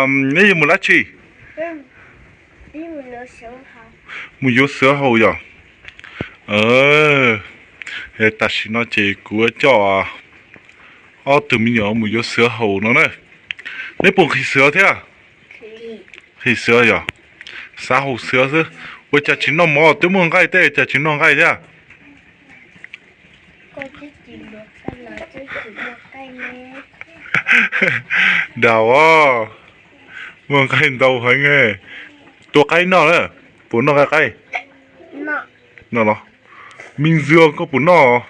Neb yuav mus dab tsi? Mus yuav xwv haus yom. Tam sim no ces kuv coj ob tug me nyuam mus yuav xwv haus no na. Neb puas nqhis xwv thiab? Nqhis xwv yom. Xav haus xwv xwb. Ua cas tsis noj mov, twb muaj nqaij tej, cas tsis noj nqaij thiab? Dag os, muaj nqaij ntau heev. Tua qaib noj na. Puas noj nqaij qaib? Noj los? Me ntxwg koj puas noj?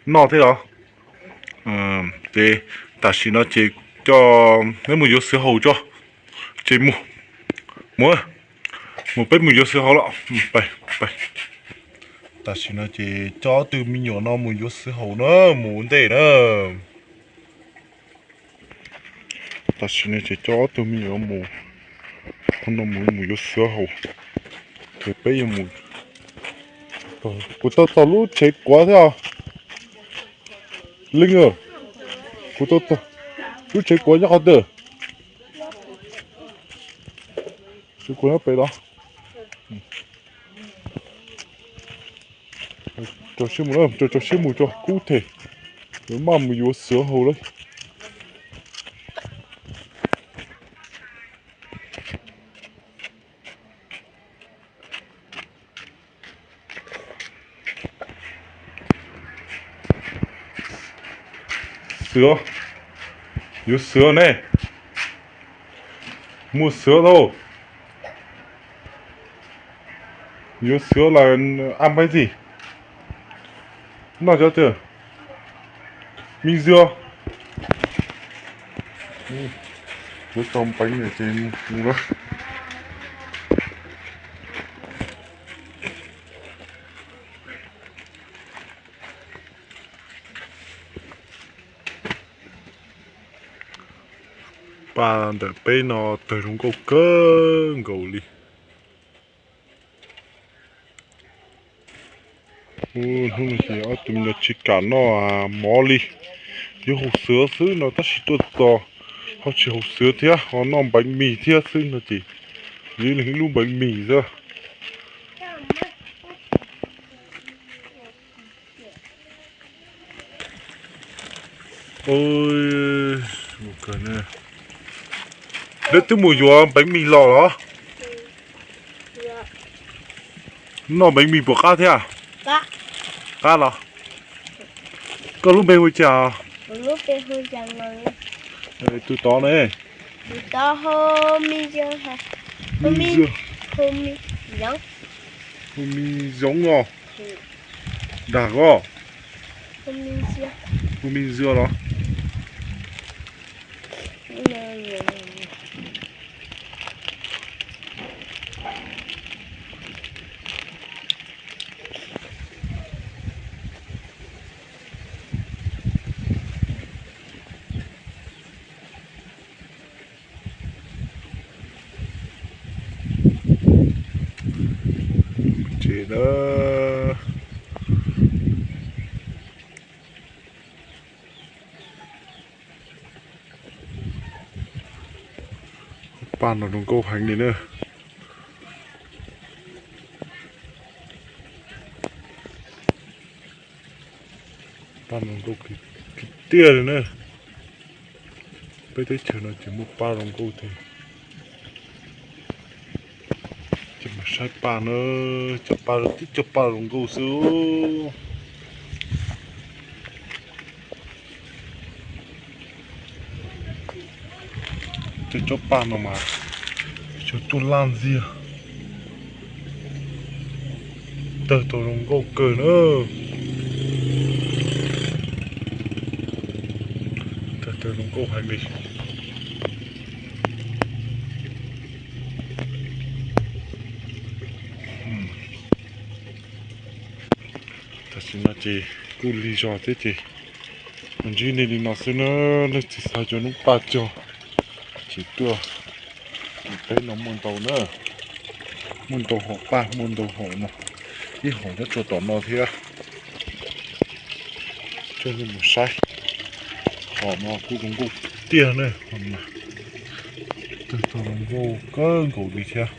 Noj thiab los? Ces tam sim no ces coj neb mus yuav xwv haus tso. Ces mus, mus, mus peb mus yuav xwv haus los. Tam sim no ces coj ob tug me nyuam no mus yuav xwv haus na, mus ua ntej na. Tam sim no ces coj ob tug me nyuam mus, no mus mus yuav xwv haus. Ces peb yuav mus, kuv tau txog lub tsev kuav thiab. Leej, kuv tau txog lub tsev kuav nyob qhov twg? Tsev kuav nyob pem los? Tso siab mus, tso siab mus tso kub them, yuav maj mus yuav xwv haus lawm. Xwv, yuav xwv ne, muaj xwv tau. Yuav xwv los ăn bánh gì? Noj cov twg? Minh dưa. Yuav tau bánh này ces mus lawm. Paj ntawm peb no tawg zoo nkauj kawg nkaus li. Hnub no ces ob tug me nyuam tsis kam noj mov li, yuav haus xwv xwb no tab sis tuaj txog ho tsis haus xwv thiab ho noj npeev mis thiab xwb no ces yuav ib leeg ib lub npeev mis xwb. Lawv twb mus yuav npeev mis los los? Noj npeev mis puas qab thiab? Qab los? Koj lub npe hu cas? Tus tod ne? Hu Me Zoov os. Dag os. Hu Me Zoov los? Ces na, paj no zoo nkauj heev li na. Paj no zoo nkauj tiag tiag li na. Peb teb chaws no ces muaj paj zoo nkauj tiag. Ces mus saib paj na, cov paj tib cov paj zoo nkauj xwb. Cov cov paj no mas cov tuaj laj ntxiag, tawg tau zoo nkauj kawg na. Tawg tau zoo nkauj heev li. Tam sim no ces kuj lig zog thiab ces mus ntsib nej li no xwb na. Leej twg xav cov noob paj cog ces tuaj. Peb no muaj ntau na, muaj ntau hom paj, muaj ntau hom no, ib hom nyob rau tom no thiab. Coj nej mus saib, hom no kuj zoo nkauj tiag na. Tawg tau zoo nkauj kawg nkaus li thiab.